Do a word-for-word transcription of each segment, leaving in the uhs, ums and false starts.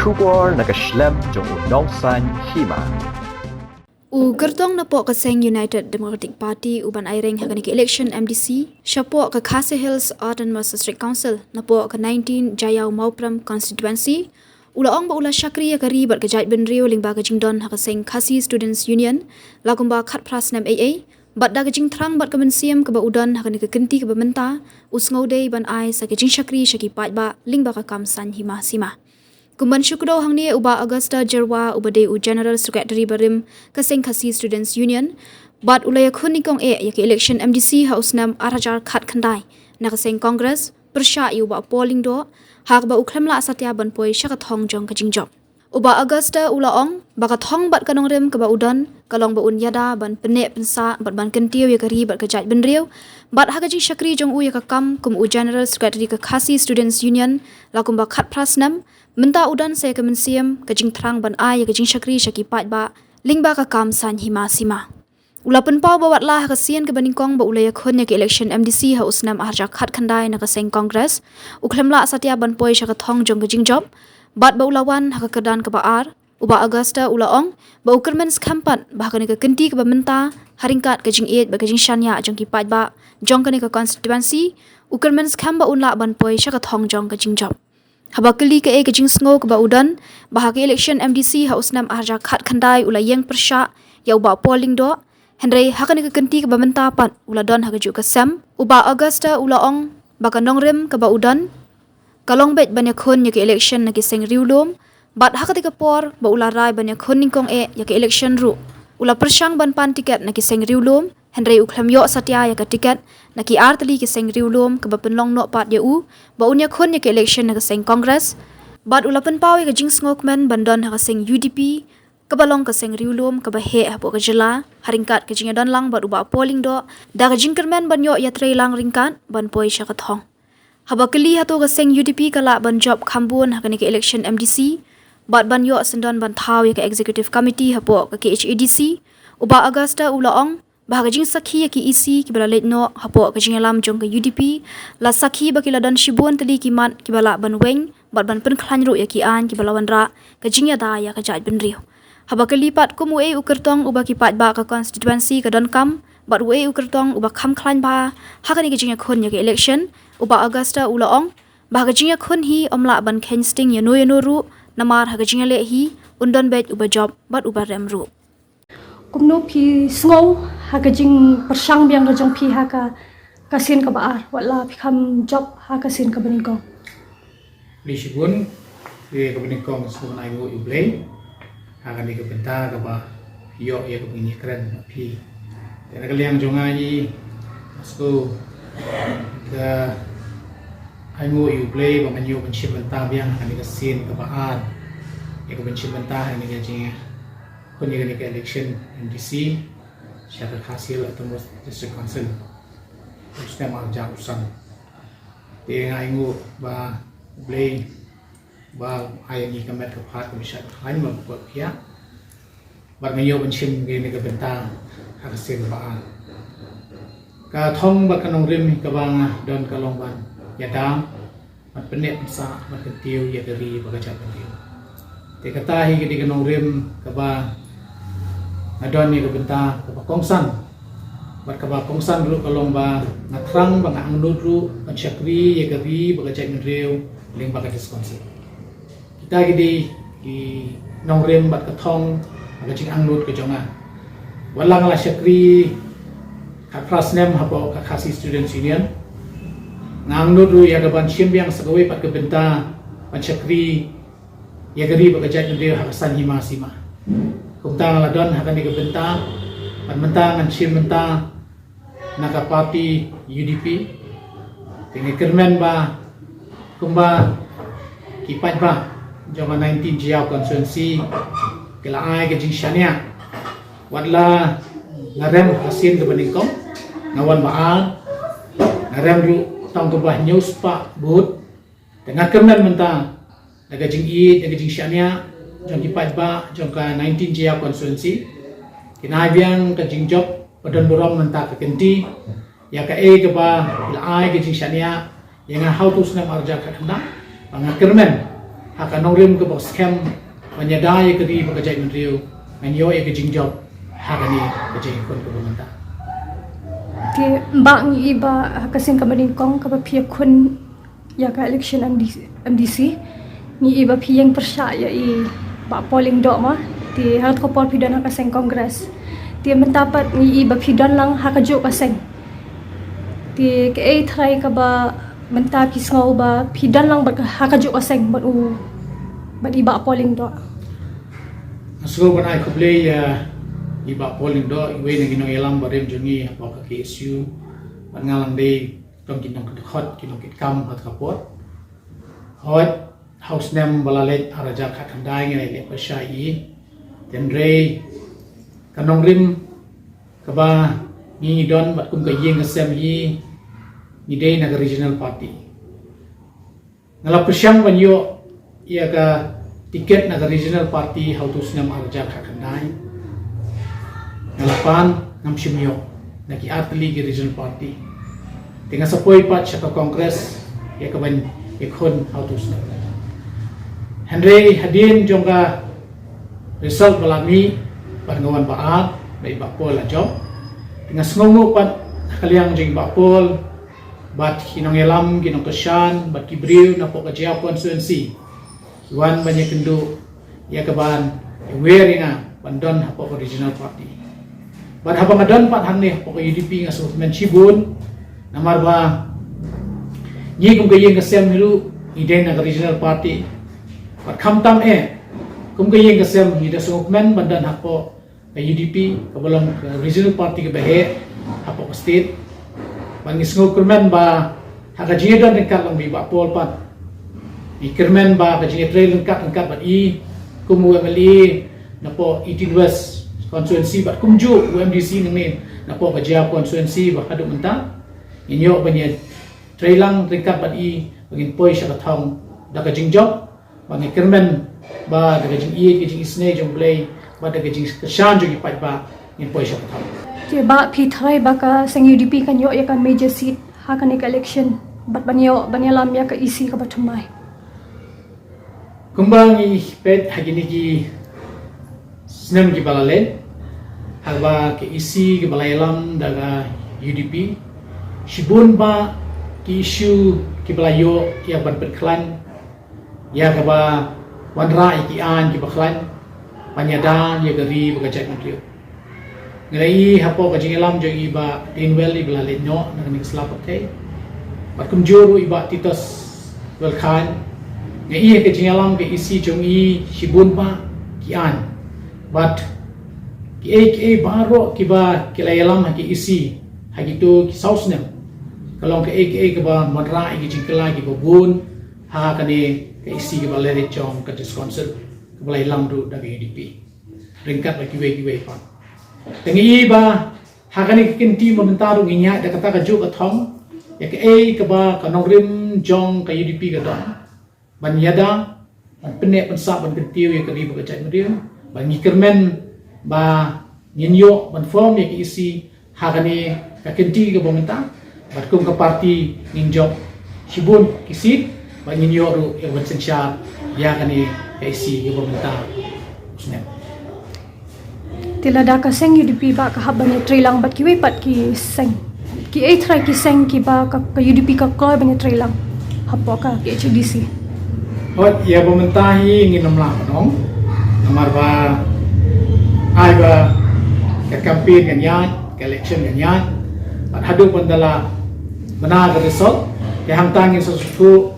Khubor na ka shlem jong u Nongsaiñ Hima. U kyrtong napoh ka seng United Democratic Party u ban aireng ha kane ka election M D C shapoh ka Khasi Hills Autonomous District Council napoh ka nineteen Jaïaw Mawprem constituency u la ong ba u la shakri ïa ka ri bad ka jaitbynriew lyngba ka jingdon ha ka seng Khasi Students Union la kumba khatphra snem ei ei, bad da ka jingthrang bad ka mynsiem kaba u don ha kane ka kynti kaba mynta, u sngewdei ban ai sa ka jingshakri sha ki paidbah lyngba ka kam saiñ hima sima. Kumban shu kdew hangne u Bah Augusta Jyrwa uba dei u General Secretary barim ka seng Khasi Students Union, bad u la ïakhun nyngkong eh ïa ka election M D C ha u snem ar hajar khatkhyndai na ka seng Congress pyrshah ïa u Bah Paul Lyngdoh, ha kaba u khlem lah satia ban poi sha ka thong jong ka jingjop. U Bah Augusta u la ong ba ka thong bad ka nongrim kaba u don ka long ba un ïada ban pynneh pynsah bad ban kyntiew ïa ka ri bad ka jaitbynriew, bad ha ka jingshakri jong u ïa ka kam kum u General Secretary ka Khasi Students Union la kumba khatphra snem, mynta u don sa ïa ka mynsiem ka jingthrang ban ai ïa ka jingshakri sha ki paidbah lyngba ka kam saiñ hima sima. U la pynpaw ba watla ha ka sien kaba nyngkong ba u la ïakhun ïa ka election M D C ha u snem ar hajar khatkhyndai na ka seng Congress, u khlem lah satia ban poi sha ka thong jong ka jingjop, bad ba u la wan ha ka kyrdan kaba ar, u Bah Augusta u la ong ba u kyrmen skhem pat ba ha kane ka kynti kaba mynta, ha ryngkat ka jingïeit bad ka jingshaniah jong ki paidbah jong kane ka constituency, u kyrmen skhem ba un lah ban poi sha ka thong jong ka jingjop. Haba kylli kaei ka jingsngew kaba u don ba ha ka election M D C ha u snem ar hajar khatkhyndai u la ïeng pyrshah ïa u Bah Paul Lyngdoh, hynrei ha kane ka kynti kaba mynta pat u la don ha kajuh ka sem, u Bah Augusta u la ong ba ka nongrim kaba u don ka long beit ban ïakhun ïa ka election na ki seng riewlum, bad ha katei ka por ba u la rai ban ïakhun nyngkong eh ïa ka election ruh u la pyrshang ban pan tiket na ki seng riewlum, hynrei u khlem ïoh satia ïa ka tiket na ki ar tylli ki seng riewlum kaba pynlong noh pat ïa u ba un ïakhun ïa ka election na ka seng Congress, bad u la pynpaw ïa ka jingsngewkmen ban don ha ka seng U D P kaba long ka seng riewlum kaba heh hapoh ka jylla, ha ryngkat ka jingïadon lang bad u Bah Paul Lyngdoh da ka jingkyrmen ban ïoh ïatreilang ryngkat ban poi sha ka thong. Haba kylli hato ka seng U D P ka lah ban jop kham bun ha kane ka election M D C bad ban ïoh syndon ban thaw ïa ka executive committee hapoh ka K H A D C, u Bah Augusta u la ong ba ha ka jingsakhi ïa ki E C kiba la leit noh hapoh ka jingïalam jong ka U D P, la sakhi ba ki la don shibun tylli ki mat kiba lah ban weng bad ban pynkhlaiñ ruh ïa ki aiñ kiba la wanrah ka jingïada ïa ka jaitbynriew. Haba kylli pat kum uei u kyrtong uba ki paidbah ka constituency ka donkam bad uei u kyrtong uba kham khlaiñ bha ha kane ka jingïakhun ïa ka election, u Bah Augusta u la ong ba ha ka jingïakhun hi ym lah ban kheiñ sting ïano ïano ruh, namar ha ka jingïaleh hi un don beit uba jop bad uba rem ruh. Kumno phi sngew ha ka jingpyrshang biang ka jong phi ha ka, ka sien kaba ar, watla phi kham jop ha ka sien kaba nyngkong? Khublei shibun, te kaba nyngkong sngewbha ai nguh ïa U Blei ha kane ka bynta kaba ïoh ïa kaba ngi kren bad phi. Te na ka liang jong nga hi, sngewbha ka ai nguh ïa U Blei ba ngan ïoh ban shim bynta biang ha kane ka sien kaba ar, ïa ka ban shim bynta ha kane ka jing, ha kane ka election M D C sha ka Khasi Hills Autonomous District Council. Snem ar hajar arphew san. Te nga ai nguh ba U Blei ba ai ngi ka met ka phad kaba shait khlaiñ ba kut khiah. Bad nga ïoh ban shim kane ka bynta ha ka sien kaba ar. Ka thong bad ka nongrim kaba nga don ka long ban ïada, ban pynneh pynsah, ban kyntiew ïa ka ri bad ka jaitbynriew. Te kata hi ka dei ka nongrim kaba nga don ïa ka bynta kaba kongsan. Bad kaba kongsan ruh ka long ba nga thrang ba nga angnud ruh ban shakri ïa ka ri bad ka jaitbynriew lyngba ka District Council. Kita ki dei ki nongrim bad ka thong, ka jingangnud ka jong nga. Watla nga la shakri khatphra snem hapoh ka Khasi Students Union, nga angnud ruh ïa ka ban shim biang sa kawei pat ka bynta ban shakri ïa ka ri bad ka jaitbynriew ha ka saiñ hima sima. Kumta nga la don ha kane ka bynta, bad mynta ngan shim bynta na ka party U D P. Te nga kyrmen ba kumba ki paidbah jong ka nineteen Jaïaw constituency ki la ai ka jingshaniah. Watla nga rem ha ka sien kaba nyngkong, nga wan ba ar, nga rem ruh tang kumba hynñiew spah vote. Te nga kyrmen mynta na ka jingïeit, na ka jingshaniah jong ki paidbah jong ka nineteen Jaïaw constituency, kin ai biang ka jingjop ba don burom mynta ka kynti ïa kaei kaba ki la ai ka jingshaniah ïa nga ha utu u snem ar hajar khatkhyndai. Ba nga kyrmen Ha ka nongrim kaba skhem ban ïada ïa ka ri bad ka jaitbynriew, ngan ïoh ïa ka jingjop ha kane ka jingïakhun kaba mynta. Te ba ngi i ba ha ka seng kaba nyngkong kaba phi ïakhun ïa ka election MDC, MDC ngi i ba phi ïeng pyrshah ïa i Bah Paul Lyngdoh ma. Te ha ka por phi don ha ka seng Congress. Te mynta pat ngi i ba phi don lang ha kajuh ka seng. Te kaei trai kaba mynta phi sngew ba phi don lang bad ha kajuh ka seng bad u, bad i Bah Paul Lyngdoh. Nga sngew ban ai khublei ïa i Bah Paul Lyngdoh, iwei na ki nongïalam barim jong ngi hapoh ka KSU. Bad nga lang dei tang ki nongkit khot, ki nongkit kam ha ka por. Hooid, ha u snem ba la leit ar hajar khatkhyndai ngi la leit pyrshah ïa i. Hynrei ka nongrim kaba ngi don bad kum ka ïing ka sem hi, ngi dei na ka regional party. Nga la pyrshang ban ïoh ïa ka tiket na ka regional party ha utu u snem ar hajar khatkhyndai. Nga la pan, ngam shym ïoh na ki artylli ki regional party. Te nga sa poi pat sha ka Congress ïa kaban ïakhun ha utu u snem. Hynrei hadien jong ka result ba la mih, bad nga wan ba ar, ba i Bah Paul la jop. Te nga sngewnguh pat ha ka liang jong i Bah Paul bad ki nongïalam, ki nongkyrshan bad ki briew napoh ka Jaiaw constituency ki wan ban ïakynduh ïa kaban ïawer ïa nga ban don hapoh ka regional party. Bad haba nga don pat hangne hapoh ka UDP nga sngewkmen shibun, namar ba ngi kum ka ïing ka sem hi ruh ngi dei na ka regional party. Bad khamtam eh, kum ka ïing ka sem ngi da sngewkmen ban don hapoh ka UDP kaba long ka regional party kaba heh hapoh ka state. Bad ngi sngewkyrmen ba ha ka jingïadon ryngkat lang bad i Bah Paul pat, ngi kyrmen ba ka jingïatrei ryngkat ryngkat bad i kum u MLA napoh eighteen West constituency bad kumjuh u MDC nangne napoh ka Jaiaw constituency ba haduh mynta ngin ïoh ban ïatrei lang ryngkat bad i ba ngin poi sha ka thong da ka jingjop. Ba ngi kyrmen ba da ka jingïeit, ka jingisynei jong U Blei bad da ka jingkyrshan jong ki paidbah ngin poi sha ka thong. Te Bah, phi tharai ba ka seng UDP kan ïoh ïa ka major seat ha kane ka election bad ban ïoh ban ïalam ïa ka EC kaba thymmai? Kumba ngi peit ha kine ki snem kiba la leit, haba ka EC kaba la ïalam da ka UDP, shibun bah ki issue kiba la ïoh ïa ban pynkhlaiñ ïa kaba wanrah ïa ki aiñ kiba khlaiñ ban ïada ïa ka ri bad ka jaitbynriew. Nga la i hapoh ka jingïalam jong i Bah Deinwell iba la leit noh na kane ka sla pyrthei, bad kumjuh ruh i Bah Titus Wellkhein. Nga i ha ka jingïalam ka EC jong i shibun bah ki aiñ bad kiei kiei baroh kiba ki la ïalam ha ka EC ha kito ki saw snem, ka long kaei kaei kaba wanrah ïa ki jingkylla kiba bun ha kane ka EC kaba la leit jong ka District Council kaba la ïalam ruh da ka UDP ryngkat bad kiwei kiwei pat. Te ngi i ba ha kane ka kynti mynta ruh ngin ïaid da kata kajuh ka thong ïa kaei kaba ka nongrim jong ka UDP ka don ban ïada, ban pynneh pynsah, ban kyntiew ïa ka ri bad ka jaitbynriew. Bad ngi kyrmen ba ngin ïoh ban form ïa ka EC ha kane ka kynti kaba mynta. Bad kum ka party ngin jop shibun ki seat bad ngin ïoh ruh ïa ka ban synshar ïa kane ka EC kaba mynta u snem. Te lada ka seng UDP bah ka hap ban ïatreilang bad kiwei pat ki seng, kiei trai ki seng kiba ka, ka UDP ka kloi ban ïatreilang hapoh ka KHADC? Hooid, ïa ba mynta hi ngin ym lah ban ong, namar ba ai ba ka campaign kan ïaid, ka election kan ïaid, bad haduh ban da la bna ka result, te hangta ngin sa sngewthuh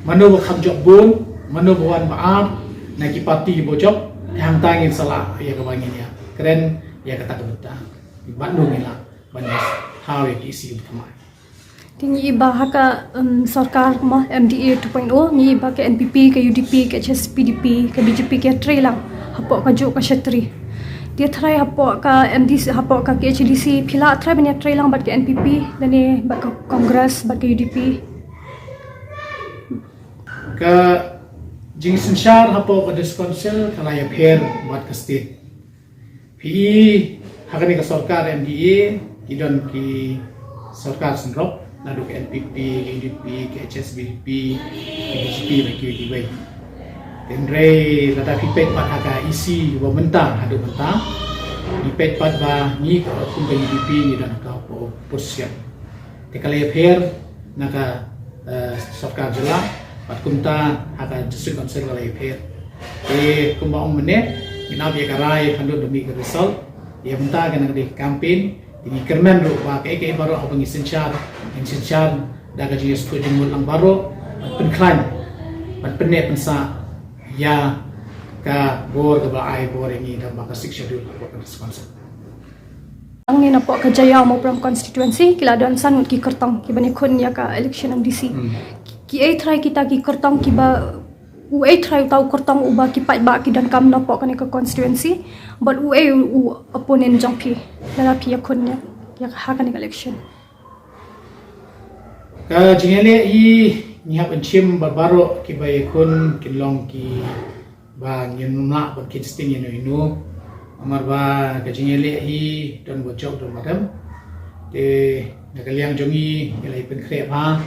mano ba kham jop bun, mano ba wan ba ar na ki party kiba jop, te hangta ngin sa lah ïa kaba ngin ïa kren ïa kata ka bynta. Bad ngi lah ban ïa thaw ïa ki EC ba thymmai. Te ngi i ba ha ka, um, sorkar mo MDA two point oh, ngi i ba ka NPP, ka UDP, ka HSPDP, ka BJP ki ïatreilang hapoh kajuh ka shatri. Te trai hapoh ka MDC, hapoh ka KHADC phi lah trai ban ïatreilang bad ka NPP lane bad ka Congress bad ka UDP? Ka jingsynshar hapoh ka District Council ka la ïapher bad ka state. Phi i ha kane ka sorkar MDA ki don ki sorkar synrop, naduh ka NPP, ka UDP, ka HSPDP, ka BJP bad kiwei kiwei. Hynrei lada phi peit pat ha ka E C ba mynta haduh mynta, ngi peit pat ba ngi kum ka U D P ngi don ha ka position. Te ka la ïapher na ka, eh, sorkar jylla, bad kumta ha ka District Council ka la ïapher. Te kumba ong mynne, ngin ap ïa ka rai hangno da mih ka result. Ïa mynta ka na ka dei ka campaign, te ngi kyrmen ruh ba kaei kaei baroh haba ngi synshar, ngin synshar da ka jingïasnoh jingmut lang baroh, ban pynkhlaiñ, ban pynneh pynsah ïa ka bor kaba la ai bor ïa ngi da ba ka Sixth Schedule hapoh ka District Council. Ngi napoh ka Jaiaw Mawprem constituency ki la don san ngut ki kyrtong ki ban ïakhun ïa ka election M D C. Ki ei trai kita ki kyrtong kiba, u ei trai uta u kyrtong uba ki paidbah ki donkam napoh kane ka constituency, bad u ei u opponent jong phi lada phi ïakhun ïa, ïa ha kane ka election? Ka jingïaleh hi ngi hap ban shim ba baroh kiba ïakhun kin long kiba ngim lah ban kheiñ sting ïano ïano. Namar ba ka jingïaleh hi don ba jop don ba rem. Te na ka liang jong ngi ngi la ïa pynkhreh bha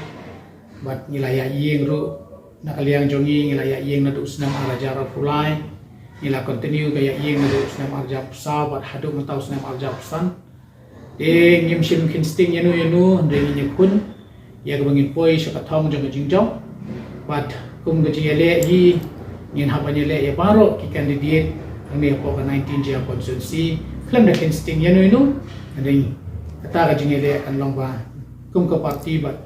bad ngi la ïa ïeng ruh. Na ka liang jong ngi ngi la ïa ïeng naduh u snem ar hajar arphew lai, ngi la continue ka ïa ïeng naduh u snem ar hajar arphew saw bad haduh mynta u snem ar hajar arphew san. Te ngim shym kheiñ sting ïano ïano, hynrei ngin ïakhun ïa kaba ngin poi sha ka thong jong ka jingjop. Bad kum ka jingïaleh hi ngin hap ban ïaleh ïa baroh ki candidate hangne hapoh ka nineteen Jaiaw constituency khlem da kheiñ sting ïano ïano. Hynrei kata ka jingïaleh kan long ba kum ka party bad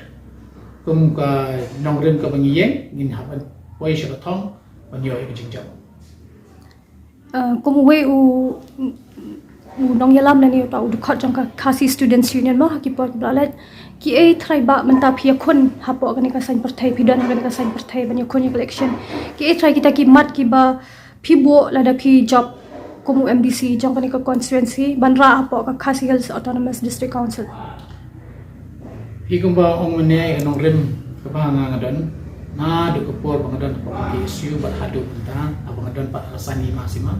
kum ka nongrim kaba ngi ïeng, ngin hap ban poi sha ka thong ban ïoh ïa ka jingjop. Uh, kum uwei u, u nongïalam lane uta u dkhot jong ka Khasi Students Union mo ha ki por ba la leit, ki ei trai ba mynta phi ïakhun hapoh kane ka saiñ pyrthei, phi don ha kane ka saiñ pyrthei ban ïakhun ïa ka election? Ki ei trai kita ki mat kiba phi buh lada phi jop kum u M D C jong kane ka constituency ban rah hapoh ka Khasi Hills Autonomous District Council? Hi kumba ong mynne, ka nongrim kaba nga nga don naduh ka por ba nga don hapoh ka K S U bad haduh mynta haba nga don pat ha ka saiñ hima sima,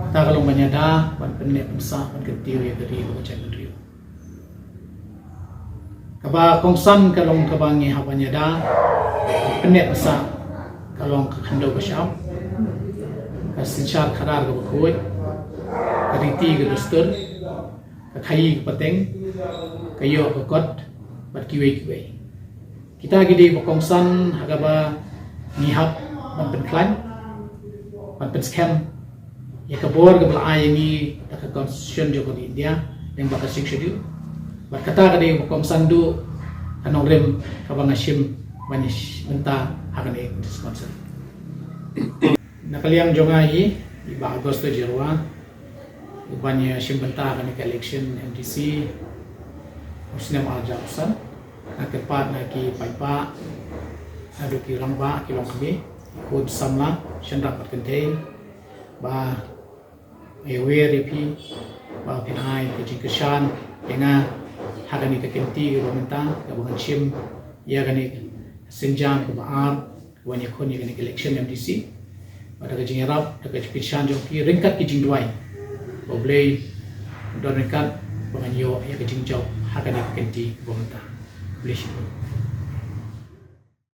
kata ka long ban ïada ban pynneh pynsah ban kyntiew ïa ka ri bad ka jaitbynriew. Kaba kongsan ka long kaba ngi hap ban ïada ban pynneh pynsah ka long ka khyndew ka shyiap, ka synshar khadar kaba khuid, ka riti ka dustur, ka khaïi ka pateng, ka ïoh ka kot bad kiwei kiwei. Kita ki dei ba kongsan ha kaba ngi hap ban pynkhlaiñ, ban pynskhem ïa ka bor kaba la ai ïa ngi da ka Constitution jong ka India, lyngba ka Sixth Schedule. Bad kata ka dei ba kongsan duh ka nongrim kaba nga shim ban ïa sh-, bynta ha kane ka District Council. Na ka liang jong nga hi, i Bah Augusto Jyrwa, uban ïa shim bynta ha kane ka election M D C u snem ar hajar arphew san, nga kyrpad na ki paidbah, naduh ki rangbah, ki longkmie, ki khun samla, shynrang bad kynthei, ba ai wer ïa phi, ba phin ai ka jingkyrshan ïa nga ha kane ka kynti kaba mynta, kaba ngan shim ïa kane ka sienjam kaba ar, wan ïakhun ïa kane ka election M D C. Bad da ka jingïarap, da ka jingkyrshan jong phi ryngkat ki jingduwai, ba U Blei un don ryngkat ba ngan ïoh ïa ka jingjop ha kane ka kynti kaba mynta. Khublei shibun.